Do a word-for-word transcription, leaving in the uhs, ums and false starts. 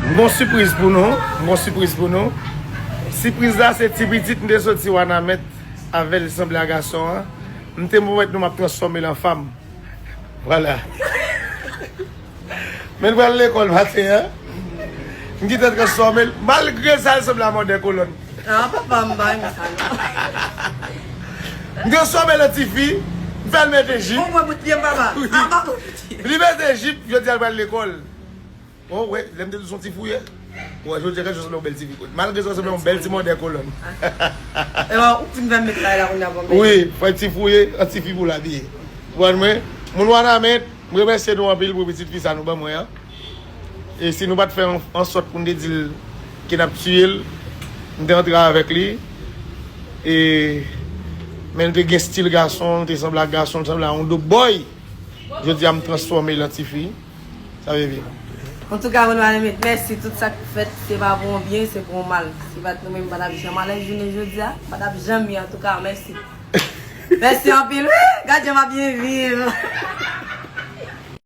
M gon sipriz pou nou. M gon sipriz pou nou. Sipriz la se ti pitit m te soti Wanament avè l, li sanble a gason an. M te pwomèt nou m ap transfòme l an fanm. Vwala. Men l pral lekòl maten an. M gentan transfòme l. Malgre sa, l sanble a mòdè kolòn. Ah, papa, m pa renmen sa, non. M transfòme l an tifi. M fè l mete jip. Bon, mwen bout pye m, papa. Wi. Ah, pa bout pye. Li mete jip, jodi a l pral lekòl. Oh, wè, lè m te di w se yon ti fouye. Wè, jodi a, kèk jòs yon bèl ti fi. Malgre sa, se yon bèl ti mòdè kolòn. E bon, ou fin fè m met la, la, kounye a, bon, wi, fè ti fouye, an ti fi pou l abiye. Ou konprann mwen? Moun Wanament, m remèsye nou anpil pou pitit fi sa nou ban mwen an. E si nou pa t fè an, an sòt pou n te di l ke n ap tiye l, m te antre avèk li. E, men l te gen stil gason, l te sanble ak gason, l sanble a yon dope boy. Jodi a, m transfòme l an ti fi. Sa vle di. Antouka, moun Wanament, mèsi. Tout sa k fèt, se pa pou yon byen, se pou yon mal. Si pa t nou menm, m pa t ap janm alèz jounen jodi a. M pa t ap janm ye, antouka, mèsi. Mèsi anpil, wi. Gad jan m ap byen viv.